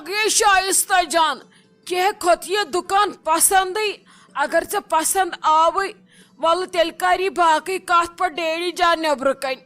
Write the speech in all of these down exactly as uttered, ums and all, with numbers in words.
گٔے شایستہ جان، کینٛہہ کھوٚت یہِ دُکان پسندٕے۔ اگر ژےٚ پسند آوٕے، وَلہٕ تیٚلہِ کر یہِ باقٕے کتھ پتہٕ ڈیڈی جان نیٚبرٕ کنۍ۔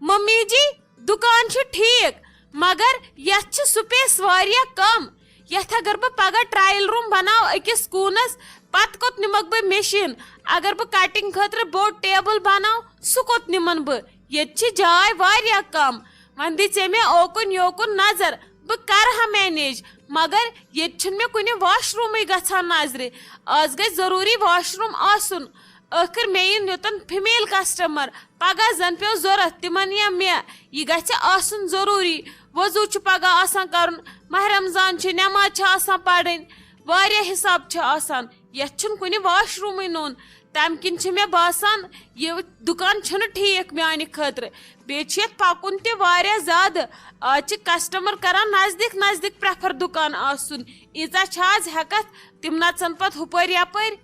ممی جی، دُکان چھُ ٹھیٖک، مگر یتھ چھِ space واریاہ کم۔ یتھ اگر بہٕ پگاہ trial room بناو أکِس کوٗنس، پتہٕ کوٚت نِمکھ بہٕ مِشیٖن؟ اگر بہٕ cutting خٲطرٕ بوٚڑ table بناو، سُہ کوٚت نِمن بہٕ؟ ییٚتہِ چھِ جاے واریاہ کم۔ وۄنۍ دِ ژےٚ مےٚ اوکُن یوکُن نظر، بہٕ کرٕ ہا manage، مگر ییٚتہِ چھُنہٕ مےٚ کُنہِ washroomٕے گژھان نظرِ۔ از گژھِ ضروٗری washroom آسُن۔ ٲخٕر مےٚ یِن یوٚتن female customer، پگاہ زن پیوٚو ضروٗرت تِمن یا مےٚ، یہِ گژھِ آسُن ضروٗری۔ وضوٗ چھُ پگاہ آسان کرُن، ماہ رمضان چھِ، نٮ۪ماز چھِ آسان پرٕنۍ، واریاہ حساب چھِ آسان۔ یتھ چھُنہٕ کُنہِ washroomٕے نوٚن۔ تمہِ کِنۍ چھِ مےٚ باسان، یہِ دُکان چھُنہٕ ٹھیٖک میانہِ خٲطرٕ۔ بیٚیہِ چھُ یتھ پکُن تہِ واریاہ زیادٕ۔ آز چھِ customer کران نزدیٖک نزدیٖک prefer دُکان آسُن۔ ییٖژاہ چھِ آز ہٮ۪کتھ، تِم نژن پتہٕ ہُپٲرۍ یپٲرۍ۔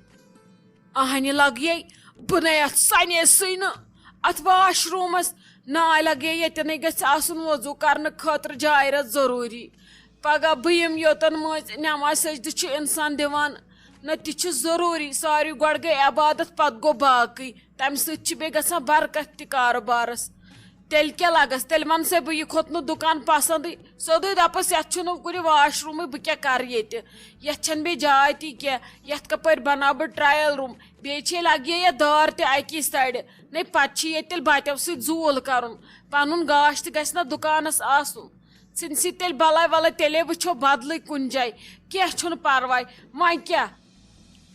اہنہِ لگیے بہٕ نے اتھ سنے سٕے نہٕ، اتھ washroomس۔ ناے لگیے ییٚتٮ۪نٕے گژھِ آسُن وضوٗ کرنہٕ خٲطرٕ جاے رژھ ضروٗری۔ پگاہ بہٕ یِمہٕ یوٚتن مٔنٛزۍ نٮ۪ماز سجدٕ چھُ انسان دِوان، نہ تہِ چھُ ضروٗری۔ ساروی گۄڈٕ گٔے عبادت، پتہٕ گوٚو باقٕے۔ تمہِ سۭتۍ چھِ بیٚیہِ گژھان برکت تہِ کارٕبارس۔ تیٚلہِ کیٛاہ لگس؟ تیٚلہِ ون سا بہٕ، یہِ کھوٚت نہٕ دُکان پسندٕے۔ سیوٚدُے دپس، یتھ چھُنہٕ کُنہِ washroomٕے، بہٕ کیٛاہ کرٕ ییٚتہِ؟ یتھ چھنہٕ بیٚیہِ جاے تہِ کینٛہہ، یتھ کپٲرۍ بناو بہٕ trial room؟ بیٚیہِ چھے لگہِ یہِ دار تہِ اکی سایڈٕ۔ نے پتہٕ چھِ ییٚتہِ تیٚلہِ بتیو سۭتۍ زوٗل کرُن۔ پنُن گاش تہِ گژھِ نہ دُکانس آسُن۔ ژھٕنۍ سۭتۍ تیٚلہِ بلاے ولاے، تیٚلے وٕچھو بدلٕے کُنہِ جایہِ۔ کینٛہہ چھُنہٕ پرواے۔ وۄنۍ کیٛاہ؟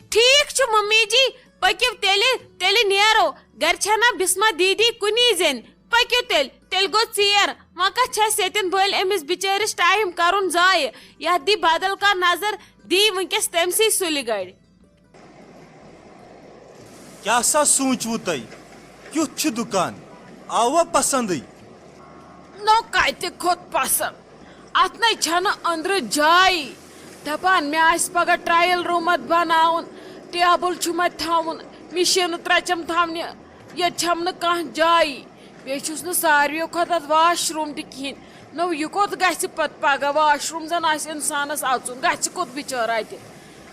ٹھیٖک چھُ ممی جی، پٔکِو تیٚلہِ، تیٚلہِ نیرو۔ گرِ چھےٚ نا بسمہ دیدی کُنی زٔنۍ؟ پٔکِو تیٚلہِ، تیٚلہِ گوٚو ژیر۔ وۄنۍ کتھ چھِ اَسہِ ییٚتٮ۪ن بٔلۍ أمِس بِچٲرِس ٹایم کرُن ضایع؟ یتھ دی بدل کانٛہہ نظر، دی وٕنکیٚس تٔمسٕے سُلہِ گرِ۔ کیٛاہ سا سوٗنٛچوٕ تۄہہِ؟ کیُتھ چھُ دُکان؟ آوا پسندٕے؟ نو کتہِ کھوٚت پسند؟ اتھ نے چھنہٕ أنٛدرٕ جایی۔ دپان مےٚ آسہِ پگاہ trial room اتھ بناوُن، table چھُم اتہِ تھاوُن، مِشیٖنہٕ ترٛےٚ چھم تھاونہِ، ییٚتہِ چھم نہٕ کانٛہہ جایی۔ بیٚیہِ چھُس نہٕ ساروِیو کھۄتہٕ اتھ washroom تہِ کِہیٖنۍ۔ نو یہِ کوٚت گژھِ پتہٕ پگاہ؟ Washroom زن آسہِ انسانس اژُن، گژھِ کوٚت بِچٲرۍ اتہِ؟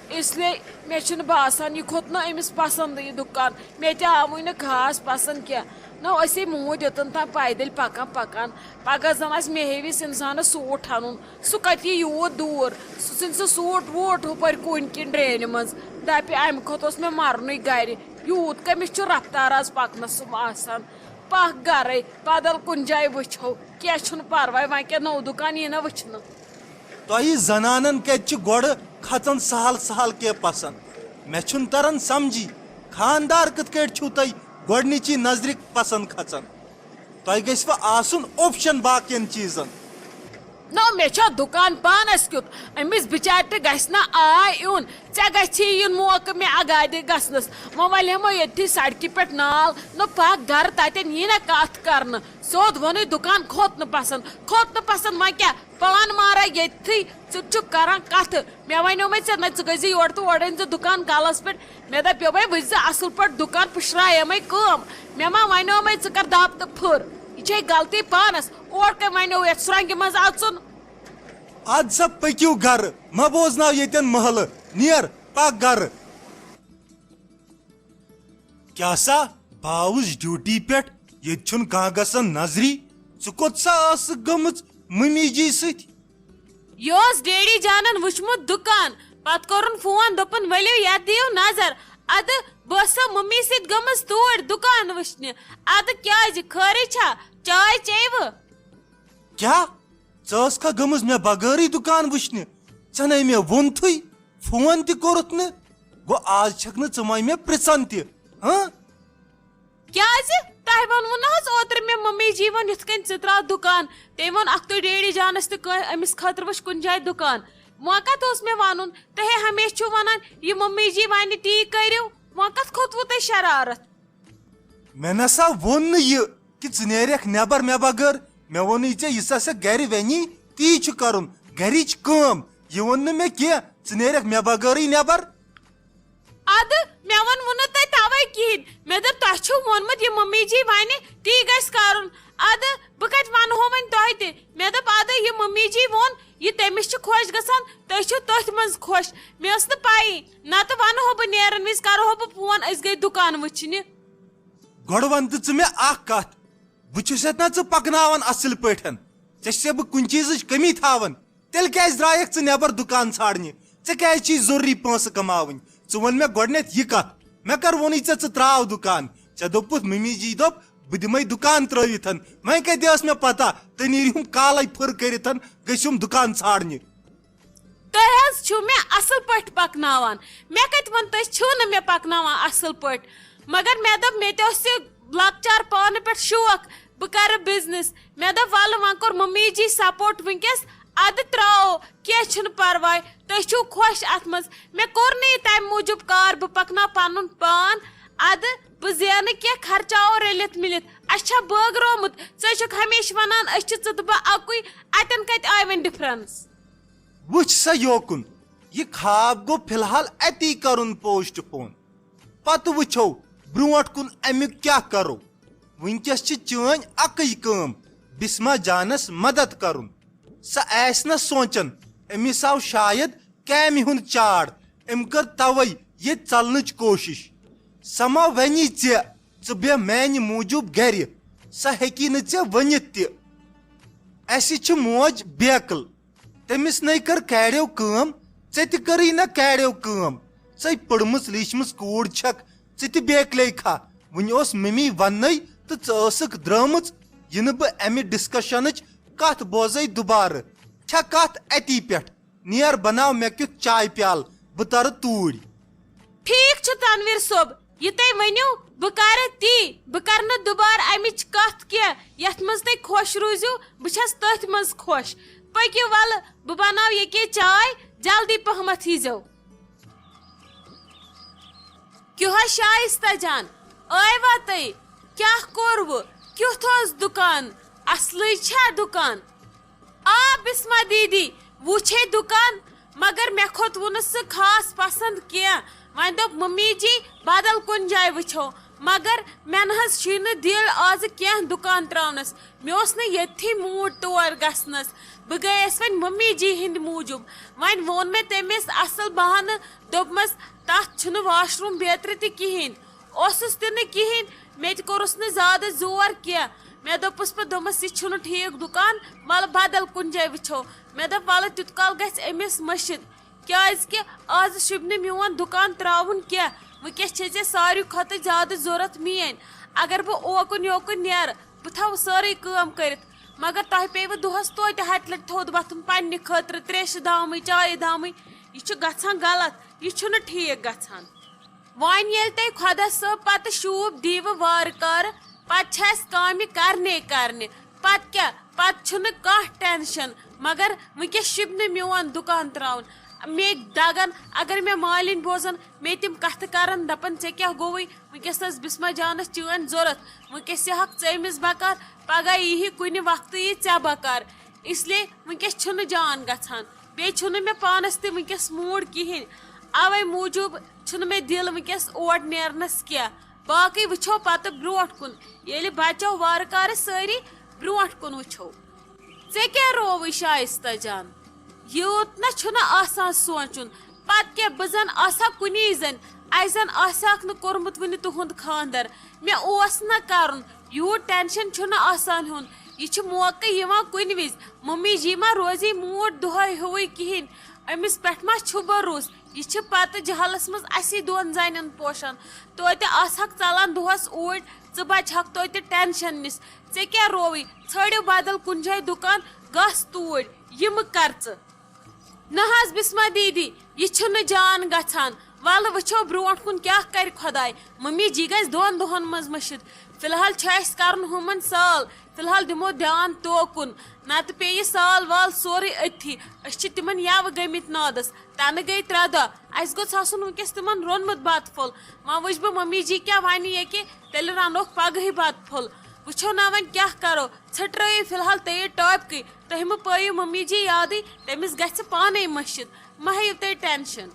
اس لیے مےٚ چھُنہٕ باسان یہِ کھوٚت نہٕ أمِس پسنٛدٕے یہِ دُکان۔ مےٚ تہِ آوٕے نہٕ خاص پسنٛد کینٛہہ۔ نہ أسے موٗدۍ یوٚتن تام پیدل پکان پکان۔ پگاہ زن آسہِ مےٚ ہِوِس انسانس suit انُن، سُہ کتہِ یی یوٗت دوٗر؟ سُہ ژھٕنہِ سُہ suit ووٗٹ ہُپٲرۍ کُنۍ کِنۍ ڈرینہِ منٛز۔ دپہِ امہِ کھۄتہٕ اوس مےٚ مرنُے گرِ۔ یوٗت کٔمِس چھُ رفتار از پکنس سُم آسان؟ پکھ گرے، بدل کُنہِ جایہِ وٕچھو۔ کینٛہہ چھُنہٕ پرواے، وۄنۍ کیٛاہ نوٚو دُکان یی نہ وٕچھنہٕ۔ تۄہہِ زنانن کتہِ چھِ گۄڈٕ کھژان سہل سہل کینٛہہ پسند؟ مےٚ چھُنہٕ تران سمجھی، خاندار کِتھ کٲٹھۍ چھِو تۄہہِ گۄڈنِچی نظرِ پسند کھژان؟ تۄہہِ گژھِ وۄنۍ آسُن option باقین چیٖزن۔ نو، مےٚ چھا دُکان پانس کیُتھ؟ أمِس بِچارِ تہِ گژھِ نہ آے یُن۔ ژےٚ گژھی یُن موقعہٕ مےٚ اگادِ گژھنس۔ وۄنۍ ولہِ ہٮ۪مو ییٚتھی سڑکہِ پٮ۪ٹھ نال۔ نو پکھ گرٕ، تتٮ۪ن یی نہ کتھ کرنہٕ۔ سیوٚد ووٚنُے، دُکان کھوٚت نہٕ پسند، کھوٚت نہٕ پسند، وۄنۍ کیٛاہ؟ پان مارا ییٚتھی، ژٕ تہِ چھُکھ کران کتھٕ۔ مےٚ ونیومے ژےٚ نہ، ژٕ گٔژھ زِ یورٕ تہٕ اورٕ أنۍ زِ دُکان کلس پٮ۪ٹھ۔ مےٚ دپیومے، وٕچھ زِ اصل پٲٹھۍ دُکان پُشرایمے کٲم۔ مےٚ ما ونیومے ژٕ کر دب تہٕ پھٕر؟ یہِ چھے غلطی پانس۔ اور کٔمۍ ونیو یتھ سرنگہِ منٛز اژُن؟ ادٕ سا پٔکِو گرٕ، مہ بوزناو ییٚتٮ۪ن مہلہٕ، نیر پکھ گرٕ۔ کیٛاہ سا؟ بہٕ آوُس ڈیوٹی پٮ۪ٹھ، ییٚتہِ چھُنہٕ کانٛہہ گژھان نظری۔ ژٕ کوٚت سا ٲسٕکھ گٔمٕژ ممی جی سۭتۍ؟ یہِ اوس ڈیڈی جانن وٕچھمُت دُکان، پتہٕ کوٚرُن فون، دوٚپُن، "ؤلِو یتھ دِیِو نظر۔" ادٕ بہٕ ٲسسا ممی سۭتۍ گٔمٕژ توٗرۍ دُکان وٕچھنہِ۔ ادٕ کیٛازِ، خٲرٕے چھا؟ چاے چیٚیوٕ؟ کیٛاہ؟ ژٕ ٲسکھا گٔمٕژ مےٚ بغٲرٕے دُکان وٕچھنہِ؟ ژےٚ نے مےٚ ووٚنتھٕے، فون تہِ کوٚرُتھ نہٕ۔ گوٚو آز چھکھ نہٕ ژٕ وۄنۍ مےٚ پرژھان تہِ، ہاں؟ کیٛازِ؟ تۄہہِ ووٚنوُ نہ حظ اوترٕ مےٚ ممی جی ووٚن یِتھ کٔنۍ ژٕ ترٛاو دُکان۔ تٔمۍ ووٚن اکھتُے ڈیڈی جانس تہِ کٲنٛسہِ أمِس خٲطرٕ وٕچھ کُنہِ جایہِ دُکان۔ وۄنۍ کتھ اوس مےٚ ونُن؟ تۄہے ہمیشہِ چھِو ونان، یہِ ممی جی ونہِ تی کٔرِو۔ وۄنۍ کتھ کھوٚتوُ تۄہہِ شرارت؟ مےٚ نسا ووٚن نہٕ یہِ کہِ ژٕ نیرکھ نٮ۪بر مےٚ بغٲر۔ مےٚ ووٚنُے ژےٚ، یہِ سا ژےٚ گرِ ونی، تی چھُ کرُن، گرِچ کٲم۔ یہِ ووٚن نہٕ مےٚ کینٛہہ، ژٕ نیرکھ مےٚ بغٲرٕے نٮ۪بر۔ ادٕ مےٚ ووٚنوُ نہٕ تۄہہِ توے کِہیٖنۍ۔ مےٚ دوٚپ، تۄہہِ چھُو ووٚنمُت، یہِ ممی جی ونہِ، تی گژھِ کرُن۔ ادٕ بہٕ کتہِ ونہو وۄنۍ تۄہہِ تہِ؟ مےٚ دوٚپ، ادٕ یہِ ممی جی ووٚن، یہِ أمِس چھُ خۄش گژھان، تُہۍ چھِو تٔتھۍ منٛز خۄش۔ مےٚ ٲس نہٕ پَیی، نَتہٕ وَنہٕ ہو بہٕ نیرَن وِزِ، کَرٕ ہو بہٕ فون، أسۍ گٔے دُکان وٕچھنہِ۔ گۄڈٕ وَن تہٕ ژٕ مےٚ اَکھ کَتھ، بہٕ چھُسَتھ نا ژٕ پَکناوان اَصٕل پٲٹھۍ؟ ژےٚ چھُسَے بہٕ کُنہِ چیٖزٕچ کٔمی تھاوان؟ تیٚلہِ کیٛازِ درٛایَکھ ژٕ نٮ۪بَر دُکان ژھانٛڈنہِ؟ ژےٚ کیٛازِ چھِی ضروٗری پونٛسہٕ کَماوٕنۍ؟ ژٕ وَن مےٚ گۄڈٕنٮ۪تھ یہِ کَتھ، مےٚ کَر ووٚنُے ژےٚ ژٕ ترٛاو دُکان؟ ژےٚ دوٚپُتھ مٔمی جی دوٚپ بہٕ دِمَے دُکان ترٛٲوِتھ۔ وۄنۍ کَتہِ ٲس مےٚ پَتہ تٔنیٖر ہُم کالَے پھٕر کٔرِتھ گٔژھۍ یِم دُکان ژھانٛڈنہِ۔ تُہۍ حظ چھِو مےٚ اَصٕل پٲٹھۍ پَکناوان۔ مےٚ کَتہِ ووٚن تُہۍ چھِو نہٕ مےٚ پَکناوان اَصٕل پٲٹھۍ؟ مگر مےٚ دوٚپ مےٚ تہِ اوس یہِ لۄکچار پانہٕ پٮ۪ٹھ شوق، بہٕ کَرٕ business۔ مےٚ دوٚپ وَلہٕ وۄنۍ کوٚر مٔمی جی support وٕنکیٚس، اَدٕ ترٛاوو، کینٛہہ چھُنہٕ پَرواے، تُہۍ چھِو خۄش اَتھ منٛز۔ مےٚ کوٚر نہٕ یہِ تَمہِ موٗجوٗب کار بہٕ پَکناو پَنُن پان، اَدٕ بہٕ زینہٕ کینٛہہ، خرچاوو رٔلِتھ مِلِتھ۔ اَسہِ چھا بٲگرومُت؟ ژٕ چھُکھ ہمیشہِ وَنان أسۍ چھِ ژٕ تہٕ بہٕ اَکُے، اَتٮ۪ن کَتہِ آے وۄنۍ difference؟ وٕچھ سا یوکُن، یہِ خواب گوٚو فی الحال اَتی کَرُن postpone۔ پتہٕ وٕچھو برونٛٹھ کُن اَمیُک کیٛاہ کرو۔ وٕنکیٚس چھِ چٲنۍ اَکٕے کٲم، بسمہ جانس مدد کرُن۔ سۄ آسہِ نہ سونٛچان، أمِس آو شاید کامہِ ہُنٛد چاڑ، أمۍ کٔر توے ییٚتہِ ژلنٕچ کوٗشش۔ سۄ ما ونی ژےٚ، ژٕ بیٚہہ میانہِ موٗجوٗب گرِ؟ سۄ ہیٚکی نہٕ ژےٚ ؤنِتھ تہِ۔ اسہِ چھِ موج بیکل، تٔمِس نے کٔر کاڑیو کٲم، ژےٚ تہِ کٔرٕے نہ کاڑیو کٲم۔ ژے پٔرمٕژ لیٖچھمٕژ کوٗر چھکھ، ژٕ تہِ بیکلے کھا۔ وُنہِ اوس ممی وننَے تہٕ ژٕ ٲسٕکھ درٛٲمٕژ۔ یِنہٕ بہٕ امہِ ڈسکشنٕچ کتھ بوزے دُبارٕ۔ چھا کتھ اتی پٮ۪ٹھ؟ نیر بناو مےٚ کیُتھ چایہِ پیالہٕ، بہٕ ترٕ توٗرۍ۔ ٹھیک چھُ تنویر صٲب، یہِ تُہۍ ؤنِو، بہٕ کرٕ تی۔ بہٕ کرٕ نہٕ دُبارٕ امِچ کتھ کینٛہہ۔ یتھ منٛز تُہۍ خۄش روٗزِو، بہٕ چھس تٔتھۍ منٛز خۄش۔ پٔکِو ولہٕ، بہٕ بناو ییٚکے چاے، جلدی پہمتھ ییٖزیو۔ کیٛاہ شائستہ جان، ٲیوا تُہۍ؟ کیٛاہ کوٚروٕ؟ کیُتھ اوس دُکان؟ اصلٕے چھا دُکان؟ آ بسمہ دیدی، وُچھے دُکان، مگر مےٚ کھوٚت وُنہٕ سُہ خاص پسند کینٛہہ۔ وۄنۍ دوٚپ ممی جی بدل کُنہِ جایہِ وٕچھو، مگر مےٚ نہ حظ چھُے نہٕ دِل آزٕ کینٛہہ دُکان تراونس۔ مےٚ اوس نہٕ ییٚتھی موٗڈ تور گژھنس۔ بہٕ گٔیس وۄنۍ ممی جی ہٕنٛدِ موٗجوٗب۔ وۄنۍ ووٚن مےٚ تٔمِس اصل بہانہٕ، دوٚپمس، تتھ چھُنہٕ واش روٗم بیترِ تہِ کِہیٖنۍ۔ اوسُس تہِ نہٕ کِہیٖنۍ، مےٚ تہِ کوٚرُس نہٕ زیادٕ زور کینٛہہ۔ مےٚ دوٚپُس پتہٕ، دوٚپمس، یہِ چھُنہٕ ٹھیٖک دُکان، وَلہٕ بدل کُنہِ جایہِ وٕچھو۔ مےٚ دوٚپ، وَلہٕ تیُتھ کال گژھِ أمِس مٔشِتھ، کیٛازِ کہِ آز شوٗبہِ نہٕ میون دُکان ترٛاوُن کینٛہہ۔ وٕنکیٚس چھے ژےٚ ساروی کھۄتہٕ زیادٕ ضوٚرَتھ میٛٲنۍ۔ اگر بہٕ اوکُن یوکُن نیرٕ، بہٕ تھاوٕ سٲرٕے کٲم کٔرِتھ، مگر تۄہہِ پیٚیِوٕ دۄہَس توتہِ ہَتہِ لَٹہِ تھوٚد وۄتھُن پنٛنہِ خٲطرٕ، ترٛیشہِ دامٕے، چایہِ دامٕے۔ یہِ چھُ گژھان غلط، یہِ چھُنہٕ ٹھیٖک گژھان۔ وۄنۍ ییٚلہِ تۄہہِ خۄدا صٲب پتہٕ شوٗب دیٖوٕ وارٕ کارٕ، پتہٕ چھِ اَسہِ کامہِ کرنے کرنہِ۔ پتہٕ کیٛاہ، پتہٕ چھُنہٕ کانٛہہ ٹینشن۔ مگر وٕنکیٚس شوٗبہِ نہٕ میون دُکان ترٛاوُن۔ مے دگن، اگر مےٚ مالِنۍ بوزن، مے تِم کتھٕ کرن، دپن، "ژےٚ کیٛاہ گوٚوُے؟ وٕنکیٚس ٲس بسمہ جانس چٲنۍ ضوٚرتھ، وٕنکیٚس یہِ ہکھ ژٕ أمِس بکار، پگاہ یی ہی کُنہِ وقتہٕ یی ژےٚ بکار۔ اس لیے وٕنکیٚس چھُنہٕ جان گژھان۔" بیٚیہِ چھُنہٕ مےٚ پانَس تہِ وٕنکیٚس موٗڈ کِہیٖنۍ، اَوَے موٗجوٗب چھُنہٕ مےٚ دِل وٕنکیٚس اور نیرنَس کینٛہہ۔ باقٕے وٕچھو پَتہٕ برونٛٹھ کُن، ییٚلہِ بَچو وارٕ کارٕ سٲری، برونٛٹھ کُن وٕچھو۔ ژےٚ کیٛاہ رووُے شایستہ جان؟ یوٗت نہ چھُنہٕ آسان سونٛچُن، پَتہٕ کیٛاہ، بہٕ زَن آسہٕ ہا کُنی زَنۍ، اَسہِ زَن آسہِ ہاکھ نہٕ کوٚرمُت وٕنہِ تُہُنٛد خانٛدر۔ مےٚ اوس نہ کرُن۔ یوٗت ٹینشن چھُنہٕ آسان ہیوٚن۔ یہِ چھُ موقعہٕ یِوان کُنہِ وِزِ۔ ممی جی ما روزی موٗڈ دۄہے ہیوٗوٕے کِہیٖنۍ؟ أمِس پٮ۪ٹھ ما چھُ بروسہٕ؟ یہِ چھِ پتہٕ جہلس منٛز اَسی دۄن زنٮ۪ن پوشان۔ توتہِ آسہٕ ہکھ ژلان دۄہس اوٗرۍ، ژٕ بچہٕ ہکھ توتہِ ٹینشن نِش۔ ژےٚ کیٛاہ رووٕے؟ ژھٲنٛڈِو بدل کُنہِ جایہِ دُکان، گژھ توٗرۍ۔ یہِ مہٕ کر ژٕ۔ نہ حظ بسمہ دیدی، یہِ چھُنہٕ جان گژھان۔ ولہٕ وٕچھو برونٛٹھ کُن کیٛاہ کرِ خۄداے۔ ممی جی گژھِ دۄن دۄہن منٛز مٔشِتھ۔ فی الحال چھُ اَسہِ کرُن ہُمن سال۔ فی الحال دِمو دیان توکُن، نتہٕ پیٚیہِ سال وال سورُے أتھی۔ أسۍ چھِ تِمن یَوٕ گٔمٕتۍ نادس۔ تنہٕ گٔے ترٛےٚ دۄہ۔ اَسہِ گوٚژھ آسُن وٕنکیٚس تِمن روٚنمُت بتہٕ پھوٚل۔ وۄنۍ وٕچھ بہٕ ممی جی کیٛاہ ونہِ ییٚکہِ، تیٚلہِ رنوکھ پگہٕے بتہٕ پھوٚل۔ وٕچھو نا وۄنۍ کیٛاہ کرو۔ ژھٕٹرٲیِو فی الحال تیٚیہِ ٹاپکٕے۔ تُہۍ مہٕ پٲیِو ممی جی یادٕے، تٔمِس گژھِ پانے مٔشِتھ۔ مہ ہیٚیِو تُہۍ ٹینشن۔